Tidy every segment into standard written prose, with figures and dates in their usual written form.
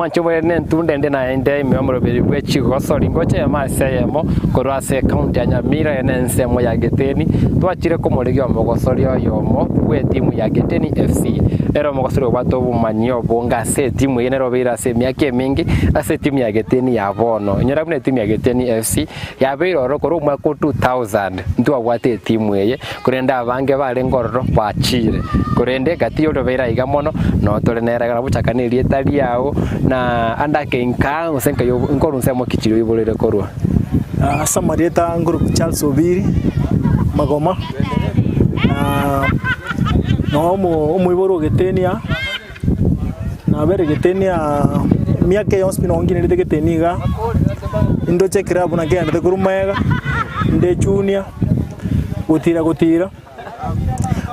Mwanche oboyere nentunda ende naende ime omoroberi bwe chigosori ngocha eyemo ase eyemo korwa ase ekaunti ya Nyamira eye nensemo ya Geteni twachire komorigia omogosori oyomo bw'etimu ya Geteni FC nere omogosori obwate obomanyi obonge ase etimu eye nere obeire ase emiaka eminge ase etimu ya Geteni ya bono. Inyora buna etimu ya Geteni FC yabeire ororo korwa omwaka o 2000 ntwabwate etimu eye Korende abange barenge ororo bachiire, korende gati y'orobeire aiga mono, noo tore nere iga nagochaka nerieta riao, na ande ake inka gose nkai nkorwa nsemo ki chiria oiboreire korwa. Ase amarieta nkorokwa Charles Obiri Magoma, noo omoibori o Getenia, nabere Getenia emiaka eye yonsi pi nonye nkinerete Getenia igaa, nindoche eclub nakegenderete korwa magega, nde junior. Gotira gotira,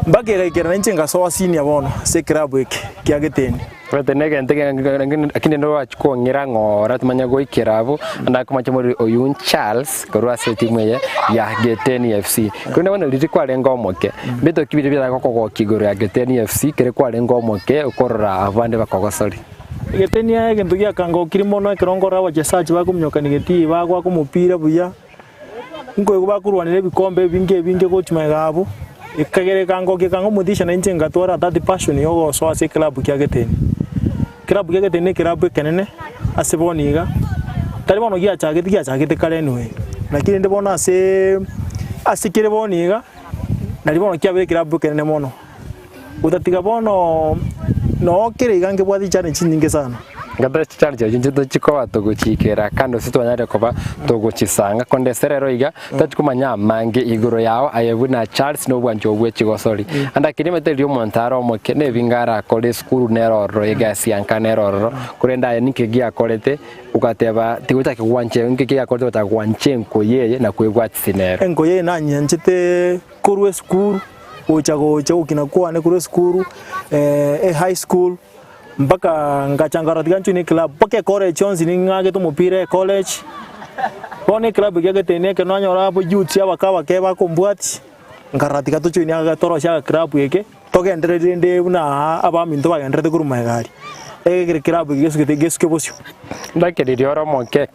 mpaka egaikera nainche ngasoa senior bono ase eklabu eke kia Geteni. Omanyete negento lakini ndorachi kong'ira ng'ora timanya goikera abwo, naende akomache more oyio Charles korwa ase etimu eye ya Geteni FC. Korende bono riria kwarenge omoke, mbito ki biria biaragokogokia igoro ya Geteni FC kere kwarenge omoke okorora abande bakogosoria? Geteni aye egento giakangokirie mono ekero nkorora abachesachi bakominyokania getii bagoaka omopira buya. Nkoigwa bakorwanera ebikombe ebinge ebinge gochia magega abwo, ekagera ekangokia ekanga omotisha na inche ngatwara that passion ya ogosoa ase eclub kia Geteni. Eclub kia Geteni ne eclub ekenene ase bono iga, tari bono giachagete giachagete kare anyway, lakini rende bono aseeee ase kere bono iga, nari bono kiabeire eclub ekenene mono. Gotatiga bono noo kere iga nkebwate chichallenge chinyinge sana. Ngata chichallenge echio inche tochikoba togochiikera kando ase twanyarire koba togochisanga konde ase rero iga tochi komanya amange igoro yao aye buna Charles na obwanchi obwo bwe chigosori. Ande lakini omanyete riria omonto are omoke na ebinge arakore esukuru nere ororo egasi ya nka nere ororo korende aye ninki giakorete ogateba tigochaka gwancha ninki giakorete ogachaka gwancha enkoyo eye na kwebwatisia nero. Enkoyo eye nanyanchete korwa esukuru. Gocha gocha gokina kwane korwa esukuru, ehigh school, mpaka ngacha nkarora tiga njoine eclub, mpaka ecollege yonsi ning'akete omopira ecollege, bono eclub eria geteni ekero nanyora abo youths abake abake bakombwatia, nkarora tiga tojoine aka torosie agaclub eke, togendererie rende buna abaminto bagendererete korwa magega aria, egekere eclub eke gesugete gesuke bosio. Ndake riria ore omoke.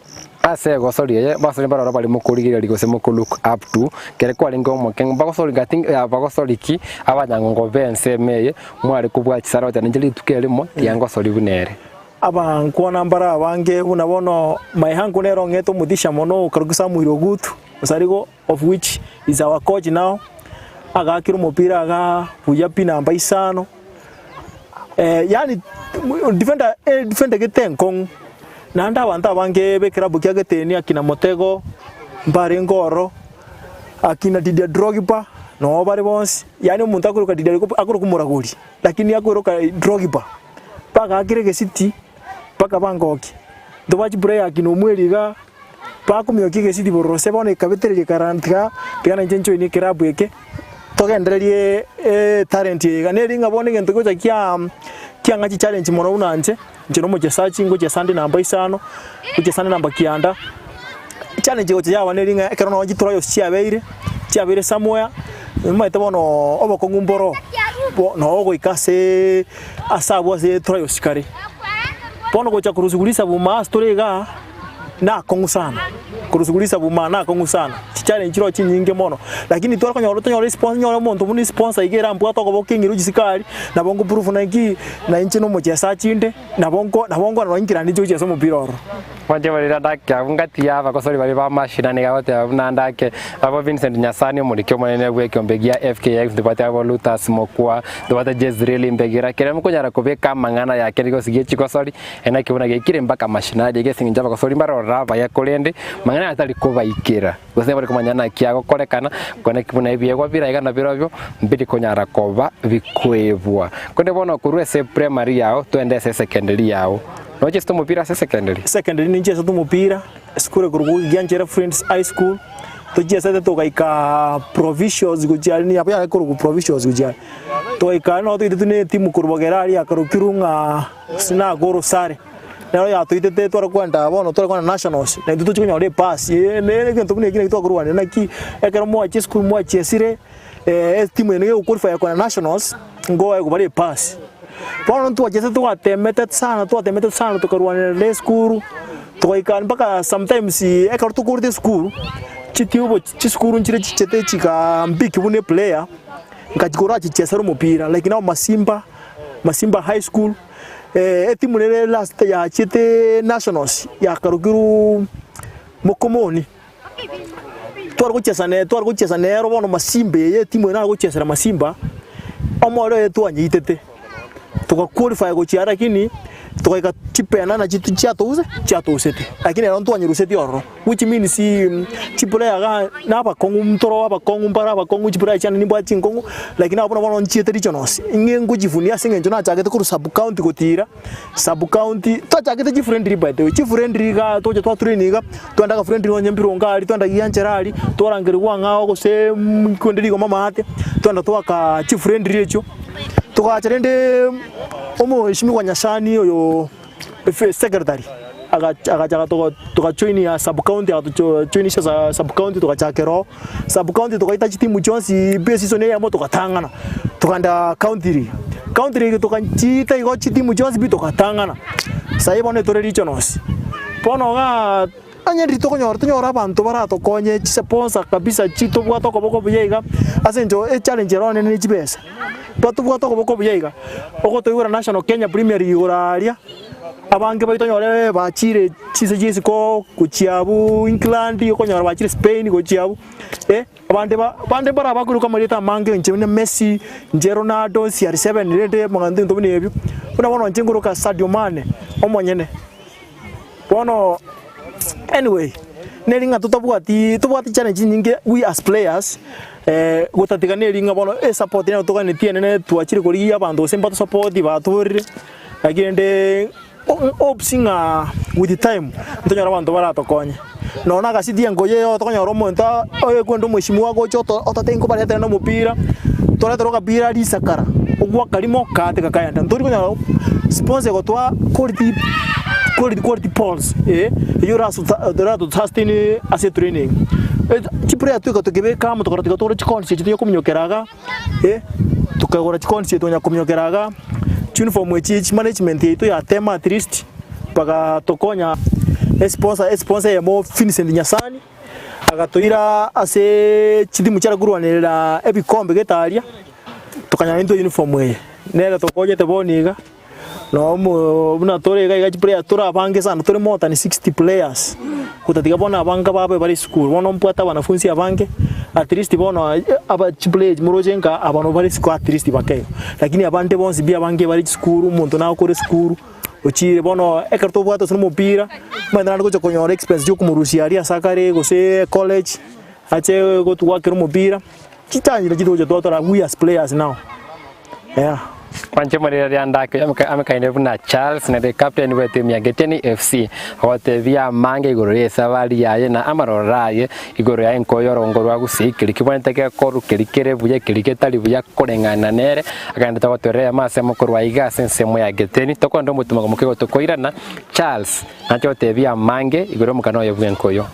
Ase egosori eye, basori mbaroro bare mokorigereria gose moko look up to, kere kwarenge omoke bagosori gati bagosori ki abanyangongo b'ensemo eye mware kobua chisara goteba ninche rituko erimo tiga ngosori buna ere. Abankwana mbare abange buna bono my uncle nere ong'ete omotisha mono okorokwa Samuel Ogutu Osarigo of which is our coach now, agakire omopira igaa buya pi namba isano. Yaani defender defender gete enkong'u, naende abanto abange ba eklabu kia Geteni akina Motego, mbarenge ororo, akina Didier Drogba, noo bare bonsi, yaani omonto akoroka Didier akoroka omoragori, lakini akoroka Drogba, bagakire egesiti mpaka bangokia, ntobachia player akina Omweri igaa, bakomiokia egesiti bororo ase bono ekabetereria ekarara tiga tiga nainche njoinie eklabu eke. Togendererie etalent eye iga, neri ng'a bono egento kegocha kia kiang'a chichallenge mono buna inche, inche na omochesachi ngochesa nde namba isano, ngochesa nde namba kianda, echallenge egocha yaba neri ng'a ekero nonye chitrials chiabeire, chiabeire somewhere, omanyete bono obokong'u mboro, bo noo ogoika aseeee ase abwo ase trials kare. Bono gocha korwa risabu ime ase tore igaa. Nakong'u sana, korwa risabu maa nakong'u sana, chichallenge chiroo chinyinge mono, lakini tware konyora tonyore espon nyore omonto buna esponsor iga erambwate okoboko eng'ire chisikari, nabo nko prove naki na inche na omochesachi inde, nabo nko nabo nkorora nonye nkira ninche gochiesa omopira ororo. Mwanche barire ndake abwo ngati ya abagosori baria ba mashinani iga agoteba buna ndake abo Vincent Nyasani omoriki omonene bw'ekeombe gia FKX ntobwate abo Luthers Mokua ntobwate Jezreel Mbegira kere mokonyara kobeka amang'ana ya kere gose gie chigosori Naki buna gaikire mpaka mashinani iga ase engencho abagosori mbarorore abaya korende mang'ana aya tari kobaikera, gose nigo bari komanya naki agokorekana, korende naki buna ebiegwa bire aiga nabirobio mbiri konyara koba bikoebwa. Korende bono korwa ase primary yao twende ase secondary yao, nochesete omopira ase secondary? Secondary ninchesete omopira, esukuru ekorokwa Gianchere Friends High School, tochiesete togaika provincials gochia aria nigo yare korokwa provincials gochia aria, togaika aria nabo toitetwe na etimu korwa bogere aria yakarokirwe ng'a. Gose orosare, nero yatoitete tware kwenda bono tware kwenda nationals, na intwe tochia konyora epasi eye nere egento buna eki naki twakorwania naki ekero mwachia esukuru mwachiesire etimu eye nigo egoqualify kwenda nationals, nkoegwa bare epasi. Bono ntwachete twatemete sana twatemete sana tokarwanerera esukuru, togaika mpaka sometimes ekero tokorete esukuru, chitiubo chisukuru nchire chichete chikaambiki buna eplayer, nkachikora chichesera omopira like now Masimba, Masimba High School, etimu nere last yachiete nationals yakarokirwoo Mokomoni. Tware gochesa ne tware gochesa nero bono Masimba eye etimu eye nare gochesera Masimba, omoro oye twanyeitete, toga qualify gochia lakini togaika chipena nachio chiatouse chiatousete, lakini ero ntwanyerusetie ororo which means chiplayer igaa na abakong'u ntoro abakong'u mbare abakong'u chiplayer chiane nimbwate chinkong'u, lakini abwo bono nchiete regionals, ing'e ngochifunia ase eng'encho nachagete korwa sub county gotira. Sub county, twachagete chifriendly by the way, chifriendly igaa tocha twa train iga, twende agafriendly nonye mbirongo aria, twende gianchera aria, twarangerigwa ang'ao gose kwende rigoma maate, twenda twaka chifriendly echio, togacha rende omoheshimiwa Nyasani oyo efe secretary, agacha agacha agatogo togajoinia sub county agatocho joinisha sa sub county togachakera oo, Sub county togaita chitimu chionsi pi eseason eyemo togatang'ana, tokagenda county league, county league tokachiita igo chitimu chionsi pi togatang'ana, sahi bono etore regionals. Bono igaa onye riria tokonyora tonyore abanto baratokonye chisponsor kabisa chitobwate okoboko buya iga, ase eng'encho echallenge ere onene ne chibesa, batobwate okoboko buya iga, ogotoigora national Kenya premier league igoro aria. Abange baito onyore bachire chinse chia isiko gochia abwo England, okonyora bachire Spain gochia abwo, eh, abande ba abande mbaro abakoruka amarieta amange inche buna Messi, inche Ronaldo, CR7 rende amang'ana ebinto buna ebio. Buna bono inche nkoroka Sadio Mane omonyene. Bono anyway, neri ng'a totabwati tobwate challenge chinyinge we as players, gotatiga neri ng'a bono esupport nero toganetie enene twachire korigia abanto gose mbatosapoti batoborire. Naki rende hopes ng'a with time ntonyore abanto baratokonye. Nonya na agasiti enkoyo eye tokonyora omonto oyekwenda omweshimiwa agocha oto otataiyo nkobaretera na omopira, toretere ogapira risakara, ogwaka rimo kaateka kaenda. Ntori konyora sponsor egotwa quality quality quality balls eh, eywo erasota erato sustain ase etraining. Chiplayer toika tokebeka amo tokora tiga togore chicones echi tonya kominyokera igaa. Tokagora chikondi chiaito konya kominyokera igaa, chiuniform echi chi management yaito yatema at least bagatokonya esponsor esponsor eyemo Vincent Nyasani agatoira ase chitimu chiare korwanerera ebikombe gete aria, tokanyora intwe uniform eye. Nere tokonyete bono iga. Nomo buna tore iga iga chiplayer tore abange sana tore more than 60 players, gotatiga bono abange babe bare esukuru, bono mbwate abanafunsi abange at least bono aba chiplayer echi moroche nka aba nabo bare isiko at least bake igo. Lakini abande bonsi pi abange bare chisukuru, omonto nagokora esukuru, ochire bono ekero tobwate gose na omopira, omanyete naende gocha konyora expense chia okomorusia aria ase akare gose college, ache gotwakera omopira, chichallenge chitogocha twatora we as players now, yeah. Mwanche morire ria Ndake amekaine buna Charles nere captain bw'etimu ya Geteni FC agotebia amange igoro y'esabari yaye na amaroro aye igoro ya enko y'orongo rwa Gusii keria kebwanete gekoru keria kere buya keria getari buya koreng'ana nere agenderete gotwerera eyemo ase mokorwa aiga ase ensemo ya Geteni tokonde omotumago moke gotokoirana Charles nache gotebia amange igoro y'omokano oye bw'enkoyo.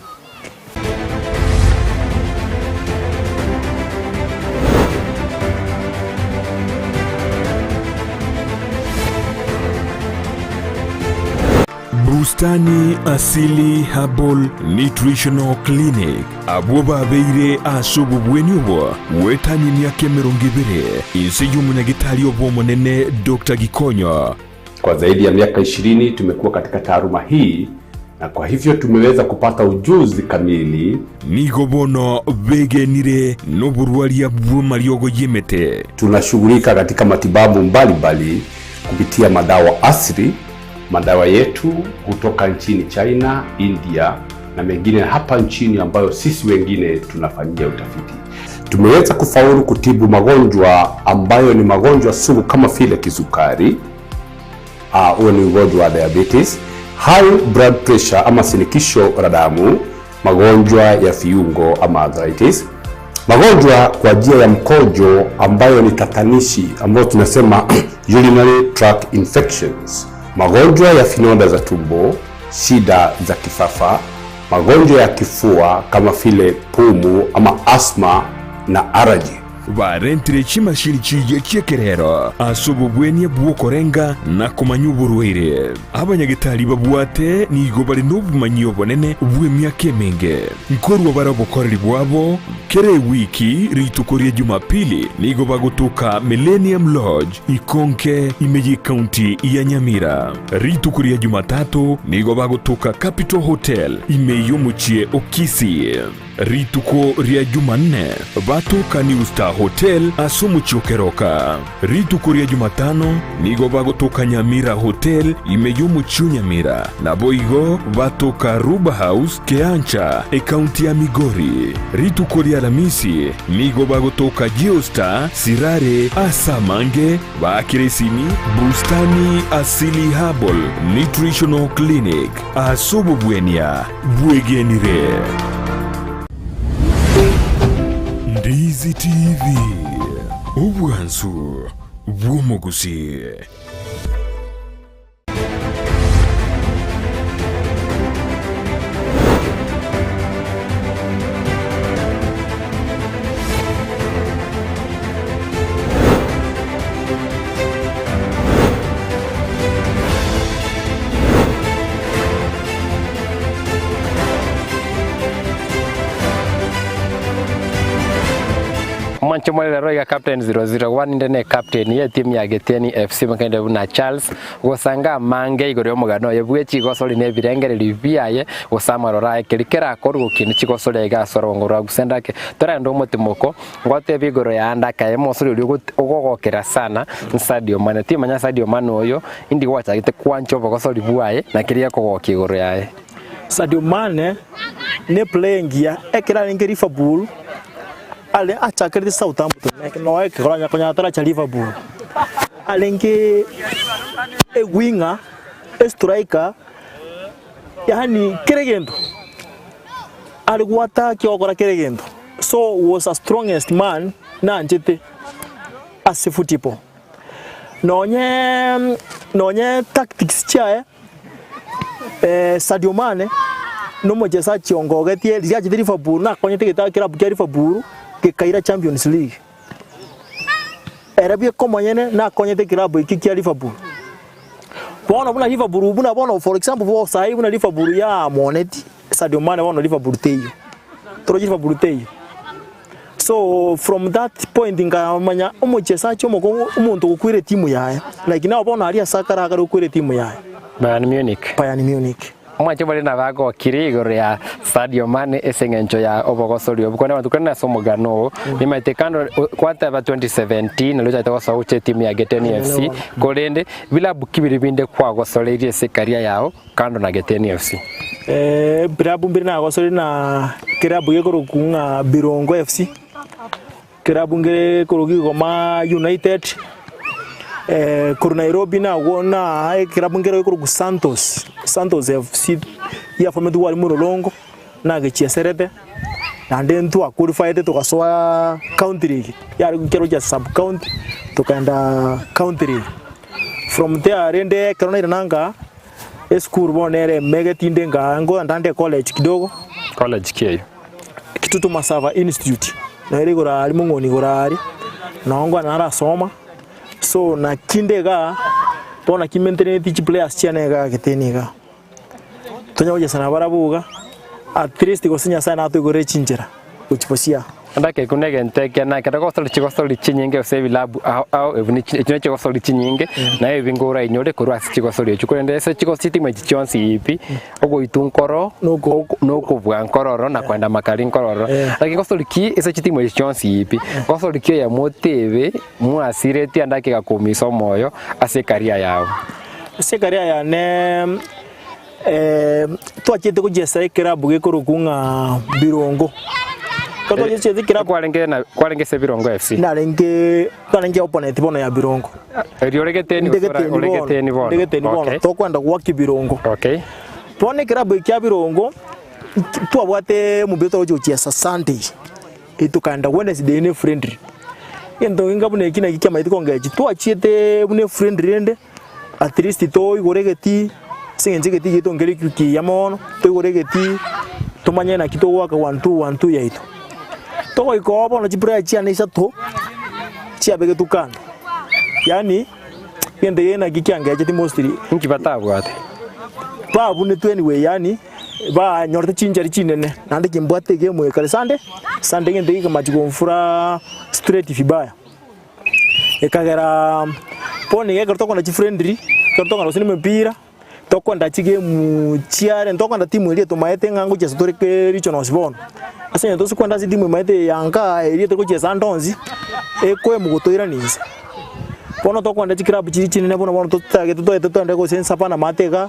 Bustani Asili Herbal Nutritional Clinic, abwo babeire ase obobweni obo goetania emiaka emerongo ebere inse y'omonyagitari obo omonene Doctor Gikonyo. Kwa zaidi ya miaka ishirini tumekuwa katika taaluma hii na kwa hivyo tumeweza kupata ujuzi kamili. Nigo bono begenire noborwaria bw'amariogo y'emete. Tunashughulika katika matibabu mbalimbali kupitia madawa asili. Madawa yetu hutoka nchini China, India na mengine hapa nchini ambayo sisi wengine tunafanyia utafiti. Tumeweza kufaulu kutibu magonjwa ambayo ni magonjwa sugu kama vile kisukari, huo ni ugonjwa wa diabetes, high blood pressure ama shinikizo la damu, magonjwa ya viungo ama arthritis, magonjwa kwa njia ya mkojo ambayo ni tatanishi ambayo tunasema urinary tract infections, magonjwa ya vinonda za tumbo, shida za kifafa, magonjwa ya kifua kama vile pumu ama asthma na allergy. Barentire chimashini chiria chi'ekerero ase obobwenia bw'okorenga na komanya oborwaire. Abanyagetari babwate nigo bare nobomanyi obonene bw'emiaka emenge. Nkorua bare obokoreri bwabo kera ewiki rituko ria Jumapili nigo bagotoka Millennium Lodge Ikonke ime y'ecounty ya Nyamira. Rituko ria Jumatatu nigo bagotoka Capital Hotel ime y'omochie o Kisii. Rituko ria Jumanne batoka New Star Hotel ase omochie o Keroka. Rituko ria Jumatano nigo bagotoka Nyamira Hotel ime y'omochie o Nyamira, naboigo batoka Ruba House Keancha, ecounty ya Migori. Rituko ria Alamisi nigo bagotoka Geostar Sirare ase amange baakire esimi Bustani Asili Herbal Nutritional Clinic ase obobwenia bwegenire. Ndizi TV, obwansu bw'omogusii. Omwanche more rero iga Captain 001 inde ne captain ye team ya Getieni FC mokende buna Charles gosanga amange igoro y'omogano oye bwe chigosori na ebirengererio biaye gose amaroro aye keria kerakorwe gokina chigosori aiga ase orogongo rwa Gusii ndake torende omotimoko Ngotebie igoro y'aande akaye omosori oria ogogokera sana Sadio Mane. Timanya Sadio Mane oyo indi gwachagete kwancha obogosori bwaye na keria gekogokia igoro yaye. Sadio Mane ne player engiya ekero arenge Liverpool are achakerete Southampton noe ekero konya ataracha Liverpool arenge e winger, e striker yaani kera egento are goataka ogokora kera egento. So was a strongest man nanchete ase football. Nonye nonye tactics chiaye eh, Sadio Mane nomochesachi ongogetie riria achete Liverpool nakonyete geta club kia Liverpool gekaira Champions League. Ere bweka omonyene nakonyete ekilabu eki kia Liverpool. Bono buna Liverpool buna bono for example bo sahi buna Liverpool yamoneti Sadio Mane bono Liverpool teiyo. Torochi Liverpool teiyo. So from that point nkamanya omochesachi omokong'u omonto ogokwera etimu yaye like now bono aria ase akare akare okwera etimu yaye. Bayern Munich. Bayern Munich. Omwanche bare nabagokire igoro ya Sadio Mane ase eng'encho ya obogosori obwo. Korende abanto korende ase omogano oo, nimaete kando gwateba 2017 nario ochagete gosoa gochia etimu ya Geteni FC, korende bilabu ki biria binde kwagosoreirie ase ekaria yao kando na Geteni FC? Ebilabu mbire nagosoreire na kerabu gekorokwa ng'a Birongo FC, kerabu ngekorokwa Kigoma United, korwa Nairobi nagwo na ekerabu nkere gekorokwa Santos, Santos FC yafometigwe aria Mlolongo, nagechieserete, naende ntwaqualifiete togasoa county league, yare ekero kia sub county, tokaenda county league. From there rende ekero nairana nkaa. Esukuru bono nere emegeti inde nkaa ngoenda nde college kidogo. College ki eyio? Kitutu Masava Institute, nere igoro aria mong'oni igoro aria, noo nkwana narasoma, so naki inde igaa, bono naki mainteneti chiplayers chiane igaa geteni igaa. Tonya gochesa nabarabwo iga, at least gose Nyasaye natoigorere chinchera gochia bosio aa. Ndake ekio negento ekiya ekero gosori chigosori chinyinge gose ebilabu ao ao ebi ne echio ne chigosori chinyinge, naye ebi nigo orainyore korwa ase chigosori echio. Korende ase chigo chitima echi chionsi pi, ogoitwa nkoro, nokobua nkororo na koenda makari nkororo. Lakini gosori ki ase chitimu echi chionsi pi, gosori ki eyemo otebe mwasiretie ande ake egakoumisa omoyo ase ecareer yao. Ase ecareer yane Twachete gochiesa ekerabu gekorokwa ng'a Birongo. Ekero twachiete ekerabu Kwarenge na kwarenge ase Birongo FC. narenge narenge opponent bono ya Birongo. Erio ore Geteni Inde gose ora- Geteni ore bono, Geteni bono. inde Geteni bono, Okay. tokwenda goaka Birongo. Okay. Bono ekerabu eki kia Birongo, twabwate omobere torochi gochiesa Sunday. Tokaenda Wednesday ne friendly. Egento ngenga buna eki naki kiamaete kongechi, twachiete buna efriendly rende, at least toigore egetii, ase eng'encho egetii giaito nkeri kiya mono, toigore egetii, tomanye naki togoaka one two one two yaito. Togoika oo bono chiprayer chiane isato chiabegetwe kando, yaani egento eke naki kiangecheti mostly. Inki batabwate? Babunetwe anyway yaani banyorete chinchari chinene naende kimbwate egame eye kare Sunday, Sunday egento eke kemachia komfura straight vibaya. Ekagera bono iga ekero tokogenda chifriendly, ekero tokogenda gose na emepira. Tokwenda chigemu chiare, ntokwenda timu eria etomaete ng'a ngochiesa tore regionals bono. Ase eng'encho tose kwenda ase etimu emaete eye ya nka eria togochiesa ande onsi, ekoemu gotoirania inse. Bono tokwenda chiclub chiria chinene buna bono totagete toete toende gose Savannah maate igaa,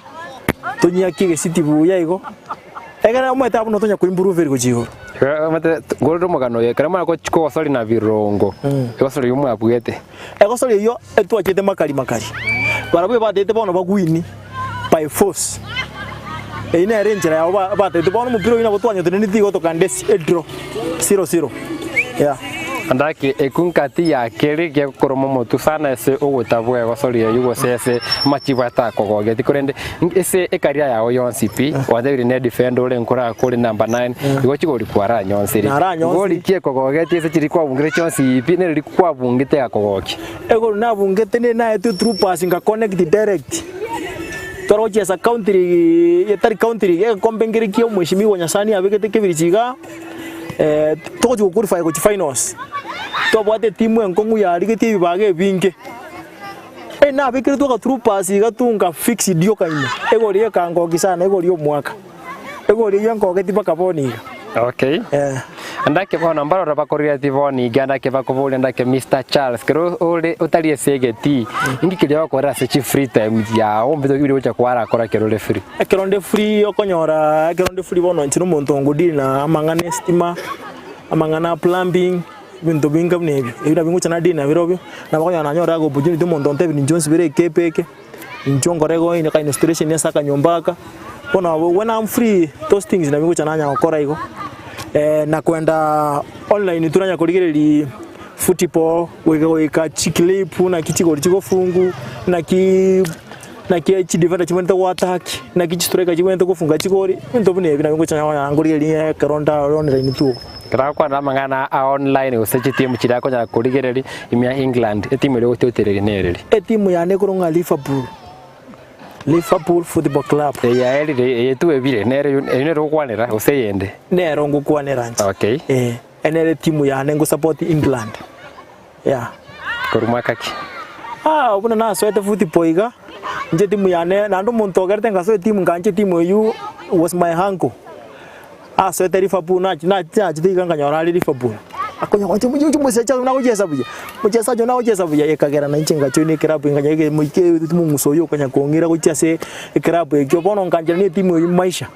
tonyiakie egesiti buya igo, ekere omanyete abwo notonya koimprove gochia igoro. Omanyete nkorire omogano oyo, ekero mara gochi kogosori na birongo, egosori eyio mwabuete. Egosori eyio etwachete makari makari, barabwo ebatete bono bagwini by force. Eyio nere enchera yabo batete bono omopira oyio nabo twanyoteneneti igo tokande edraw zero zero yeah. Andaki eku nkati ya keri gekoroma omotwe sana ase ogotabua egosori eyio gose ase amachibu atakogogeti korende ase ekaria yao yonsi pi gwatebirie ne defender ore nkoraka ore number nine igo chigori kwaranyonsire. Naranyonsire. Gori ki ekogogetie ase chiria kwabungire chionsi pi nereri kwabungete egakogokia. Egori nabungete ne naetwe through pass nka connect direct tware gochiesa county league etari county league egekombe nkere kia omweshimiwa Nyasani abegete kebirichi igaa togochi go qualify gochia finals twabwate etimu enkong'u yarigetie ebibaga ebinge nabekeretwe aka through pass iga tu nka fix rioka ime egori ekangokia sana egori ya omwaka. Egori eyio enkogetie mpaka bono iga. Okay. Eh. Ndake bono mbaroro bakorireti bono iga ndake bakoboria ndake Mister Charles kero ore otari ase egetii inki keria ogokorera ase chi free time yao mbito biri ogocha kwarakora kero ore free? Ekero nde free okonyora ekero nde free bono inche na omonto ngodeal na amang'ana estima, amang'ana a plumbing, ebinto binga buna ebio. Ebio nabio ngocha na deal nabirobio, nabo okonyora nanyora opportunity omonto ontebia ninche onsibere ekepe eke. Inche nkore igo inde ka installation ase akanyomba aka, bono abwo when am free those things nabio ngocha nanya gokora igo. Na kwenda online toranya korigereria football goika goika chiclip naki chigori chigofungu, naki naki chidefender chibwenerete goattack, naki chistriker chibwenerete gofunga chigori, ebinto buna ebi nabio ngocha nanya nkorigereria ekero ndare online tu igo. Ekero agokwana amang'ana a online gose chitimu chiria akonyara korigereria ime ya England, etimu eria ogototereria nereri? Etimu yane ekorwa ng'a Liverpool, Liverpool Football Club. Eye yaerire, eye twebire, nere eyio nere ogokwanera gose eyende? Nero ngokwanera inche. Okay. Eh, eye nere etimu yane ngosupport England, yeah. Korwa mwaka ki? Ah, buna nasoete football iga, inche etimu yane, naende omonto ogerete ngasoa etimu ngancha etimu eywo was my uncle. Asoete Liverpool nachi nachi nachete iga nkanyora are Liverpool. Akonya gocha omochie oche omosacha oyo nagochiesa buya, omochesaji oyo nagochiesa buya, ekagera nainche ngajoina eclub nkanya ege moike omong'uso oyio okonya kong'ira gochia ase eclub ekio bono nkanchera na etimu eywo maisha.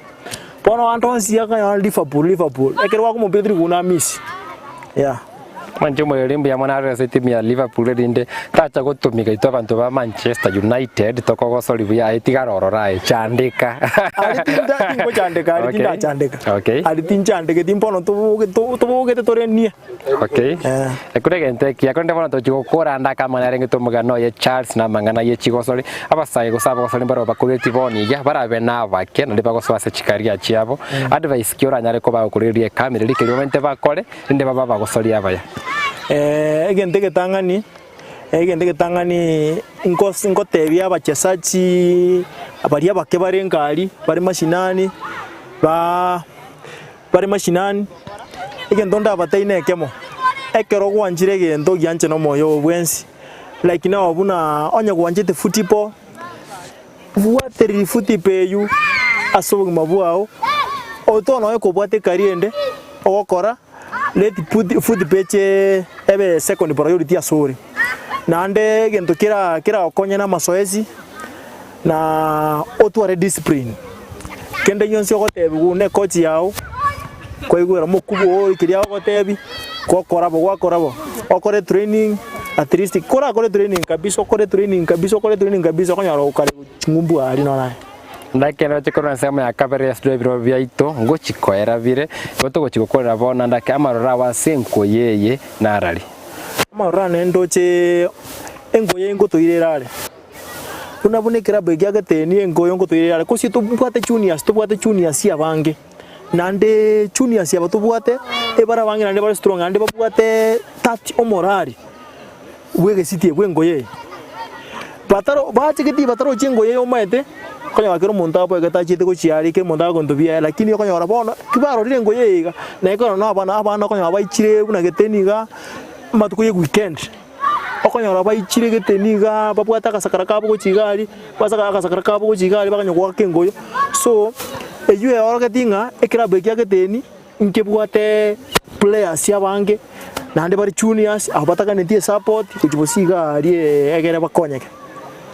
Bono ande onsi akanyora Liverpool Liverpool, ekero gwaka omopira tiri kobuna amiss, yeah. Mwanche omoreri mbuya mono arore ase etimu ya Liverpool erinde tacha gotumika intwe abanto ba Manchester United tokogosori buya aye tigara ororo aye chandeka. Aria tinda tingochandeka aria Okay. tindachandeka. Okay. Aria tinchandegeti mbono toboge to- tobogete tore nie. Okay. Eh. Ekero egento ekiya korende bono tochi gokora ande ake amang'ana arenge tomogano oye Charles na amang'ana ye chigosori, abasae gose abagosori mbaro bakoreti bono iga barabe na abake naende bagosoa ase chikaria chiabo. Advice ki oranyare kobaa gokoreria ekamera rikerio bamaete bakore Rende babe abagosoria abaya. Egento egetang'ani, egento egetang'ani nkos nkotebia abachesachi baria abake bare nkari, bare mashinani, baa bare mashinani, egento ndabatebie na ekemo, ekero gwanchire egento gianche na omoyo oo bwensi, like now buna onye gwanchete football, bwatereri football eywo ase obogima bwao, otoe nonya kobwata ekaria ende ogokora let football eche ebe second priority asore. Naende egento kera keragokonye na amasoesi na otware discipline, kende gionsi ogotebiwa na ecoach yago kwaigwera mokubwa oo keria agogotebi gwakora bo gwakora bo, okore training at least korakore training kabisa okore training kabisa okore training kabisa okonyora okare ching'umbu aria nonye naye. Ndake roche korwa ensemo ya kabere ase ebiro biaito ngochi koera bire, igo togochi gokorera bono ndake amaroro ao ase enkoyo eye narari. Amaroro ane ndoche enkoyo eye ngotoire erare, buna buna ekerabu eke giageteni enkoyo ngotoire erare, gose tobwate juniors tobwate juniors abange, naende juniors aba tobwate. Ebare abange naende bare strong naende babwate that omorari bw'egesiti bw'engoyo eye. Bataro bachegeti batarochi engoyo eye omanyete, okonyora kera omonto aboegete achiete gochia aria kera omonto agonto biaye lakini okonyora bono ki barorire engoyo eye iga, na ekero na abana abana okonyora baichire buna geteni iga, amatuko ya eweekend, okonyora baichire geteni igaa babwate agasakara kabo gochia iga aria, basaka agasakara kabo gochia iga aria bakanya goaka engoyo. So, eywo eorogeti ng'a ekilabu eke kia geteni. Nkebwate players abange naende bare juniors abwo bataganetie esupport gochia bosio iga aria egere bakonyeke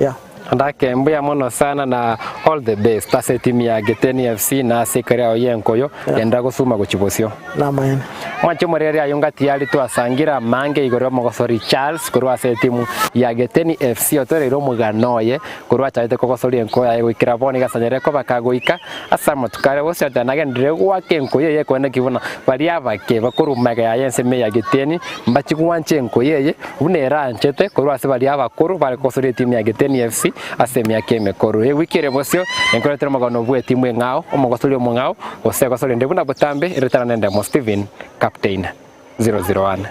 yeah. Ndake mbuya mono sana na all the best ase etimu ya Geteni FC na ase ekero yao y'enkoyo genda gosuma gochia bosio. Namaene. Mwanche omoreri aye ngati yari twasangire amange igoro y'omogosori Charles korwa ase etimu ya Geteni FC otoreire omogano oye Korwa achagete kogosoria enkoyo yaye goikera bono iga asanyare koba kagoika ase amatuko aria gose ati nagenderere goaka enkoyo eye ekoneki buna baria abake bakorwa magega yaye ensemo ya Geteni mbachie gwancha enkoyo eye buna eranchete korwa ase baria abakoro bare kogosoria etimu ya Geteni FC ase emiaka emekoro. Ewiki ere bosio enkoretera omogano bw'etimu eng'ao, omogosori omong'ao, gose egosoria ende buna botambe eretana nendemo Stephen, Captain 001.